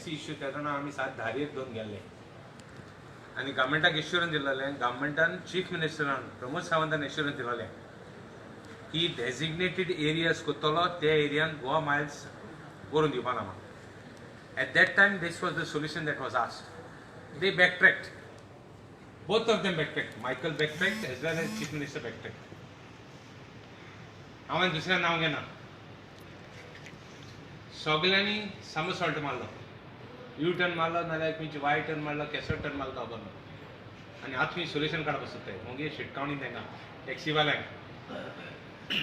Taxi issue तेन्ना आमी सात धारयेर घेवन गेल्ले आनी गव्हर्मेंटाक एश्युरन्स दिल्लें. गव्हर्मेंटान, चीफ मिनिस्टरान, प्रमोद सावंतान एश्युरन्स दिलेलें की डेजिग्नेटेड एरियाज करतलो, त्या एरियान गोवा मायल्स करून दिवपा ना. At that time, this was the solution that was asked. They backtracked. Both of them backtracked. Michael backtracked as well as Chief Minister backtracked. हांवें दुसऱ्या नांव घेना. सगल्यांनी समरसॉल्ट मारलो, यू टर्न मारलो, नाल्यार खंयची वाय टर्न मारलो, केसो टर्न मारलो खबर ना. आनी आतां तुमी सोल्युशन काडपाक सोदताय. मुगे शिटकावणी तांकां टॅक्सीवाल्यांक,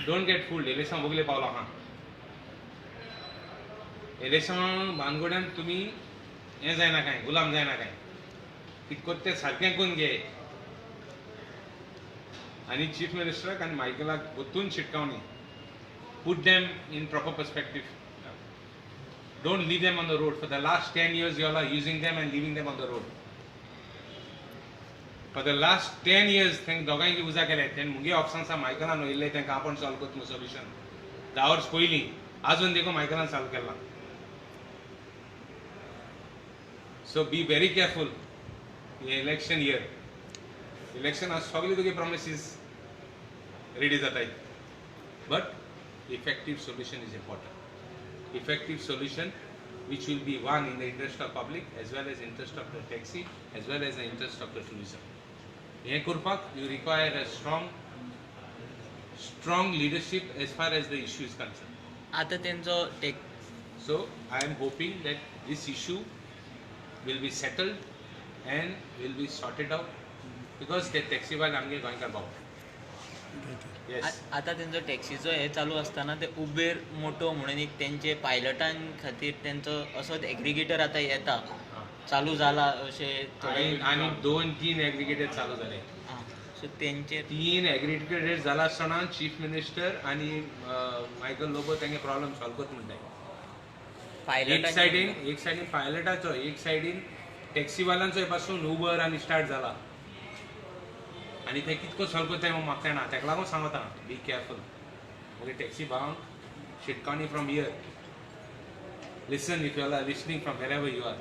don't get fooled. एलेसांव वगले पावलो आहा. एलेसांव बानगोड्यान तुमी हें जायना कांय, गुलाम जायना कांय. कितें कोत्ता तें सारकें करून घे. आनी चीफ मिनिस्टराक आनी मायकलाक परतून शिटकावणी, put them in proper perspective. Don't leave them on the road. For the last 10 years, you all are using them and leaving them on the road. For the last 10 years, तेंक दोगांयकी उजा केले. तेन्ना मुगे options मायकलान वयल्ले, तांकां आपूण solve करता solution. 10 वर्स पयलीं, आजून देखून मायकलान सॉल्व केला. So be very careful. हे इलेक्शन इयर, इलेक्शन आज सगळे तुगे प्रॉमिसीस रेडी जाताय, but effective solution is important. Effective solution which will be one in the interest of public as well as interest of the taxi as well as the interest of the tourism. हें करपाक you require a strong, strong leadership as far as the issue is concerned. आता तेंचो take So I am hoping that this issue will be settled and will be sorted out because ते टॅक्सीवाले आमगे गोंयकार भाव. Yes. आता तेंचो टॅक्सीचो हे चालू आसतना ते उबेर मोटो म्हणून एक तेंचे पायलटां खातीर तेंचो असोच एग्रिगेटर आतां येता, चालू जाला अशें थोडे. आनी आनी दोन तीन एग्रिगेटर चालू जाले. आं, सो तेंचेर तीन एग्रिगेटर जाला आसतना चीफ मिनिस्टर आनी मायकल लोबो तेंगे प्रॉब्लम सॉल्व करता म्हणटाय. एक पायलटांचे सायडीन, एक सायडीन पायलटाचो, एक सायडीन टॅक्सीवाल्यांचो पासून उबर आनी स्टार्ट जाला आनी ते कितको सॉल्व करताय म्हूण म्हाका जाणा. तेका लागून सांगता, बी केअरफूल. मुगे टॅक्सी भावांक शिटकावणी from here. Listen, if you are listening from wherever you are,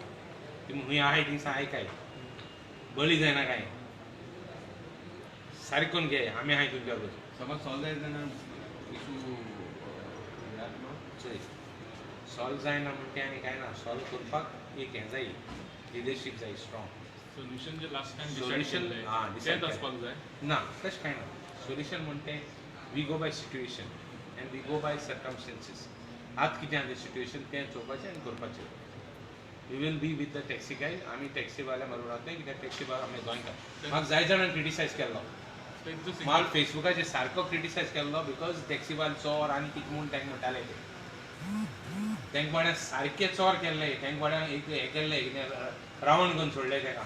तुमी खंय आहाय थिंगसान आयकाय, बळी जायना काय, सारकें करून घे. आमी आहाय तुमच्या बरोबर. समज सॉल्व जायत जाल्यार इशू? चोय, सॉल्व जायना म्हणटा तें आनी कांय ना. सॉल्व करपाक एक हें जाय, लिडरशीप जाय स्ट्रॉंग. सोल्युशन जे last time Solution, decide decide तेच केलें. आसपाक जाय. ना, तशें कांय ना. सोल्युशन म्हणटा तें we go by situation and we go by circumstances. आतां कितें आहा तें सिट्युएशन तें चोवपाचें आनी करपाचें. We will be with the taxi guy. आमी टॅक्सीवाल्या बरोबर रावतले, कित्याक टॅक्सी आमी गोंयकार. म्हाका जाय जाणांनी क्रिटिसायज केल्लो. तेंचो म्हाका फेसबुकाचेर सारको क्रिटिसायज केल्लो, because टॅक्सीवाल चोर आनी कितें म्हूण तांकां म्हणटाले ते. तांकां बाबड्यांक सारकें चोर केल्ले, तांकां बाबड्यांक एक हें केल्लें, कितें रावण करून सोडलें ताका,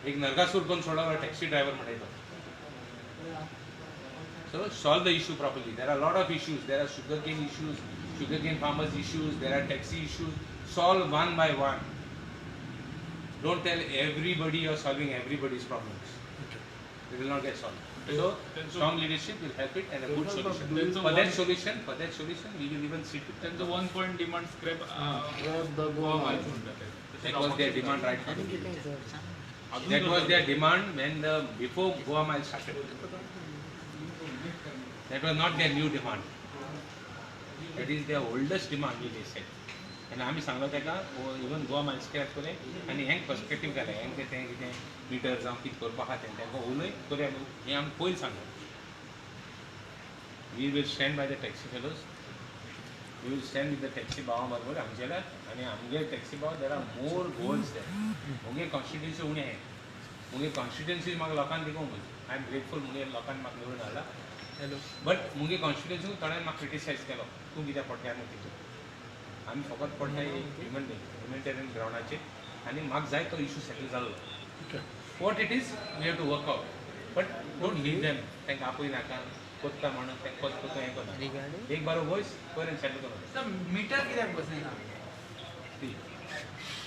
एक नरकासूर करून सोडलो टॅक्सी ड्रायव्हर म्हणटा तो. So solve the issue properly. There are lot of issues. There are sugar cane issues, sugar cane farmers issues, there are taxi issues. Solve one by one. Don't tell everybody you are solving everybody's problems. It will not get solved. So strong leadership will help it and a good solution. Then For that solution, for that solution, we will even sit with them. तेंचो one point demand scrap Scrap the Goa Goa miles miles. म्हणटा ते. That was their demand right from the beginning. अजून That was करतात. Their demand when the before Goa Miles started. That was not their new demand. That is their oldest demand, they said. आनी आमी सांगलो ताका, even Goa Miles scrap करूं आनी हेंक perspective घालें, हेंक तें कितें मिटर जावं कितें करपा आहा तें तांकां उलय करूया न्हू. हें आमी पयलीं सांगलें. We will stand by the taxi fellows. We will stand with the taxi भावां बरोबर आमगेल्या. आनी आमगे टॅक्सी भाव, there are more Goans there. मुगे कॉन्स्टिट्युन्सी उणें आहाय. मुगे कॉन्स्टिट्युन्सी म्हाका लोकांनी देखून I am grateful. मुगे लोकांनी म्हाका निवडून हाडला. हॅलो. बट मुगे कॉन्स्टिट्युन्सी थोड्यांनी म्हाका क्रिटिसायज केलो, तूं कित्याक पडटाय न्हू तितून. आमी फकत पडटाय ह्युमन ह्युमॅनिटेरियन ग्रावंडाचेर आनी म्हाका जाय तो इशू सेटल जाल्लो. What it is, we have to work out, but don't leave them. तांकां आपय नाका, कोत्ता म्हणून तें कोत कोत्ता हें करना. रिगार्डिंग एक बारो वयस पयर सेटल करूं. सर, मिटर कित्याक बसयना? See,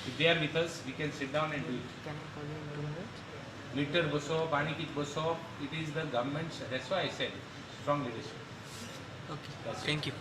if they are with us, we can sit down and do it. Can I call you in 2 minutes? Meter बसोवप आनी कितें बसोवप, it is the government. That's why I said strong leadership. Okay. That's it. Thank you.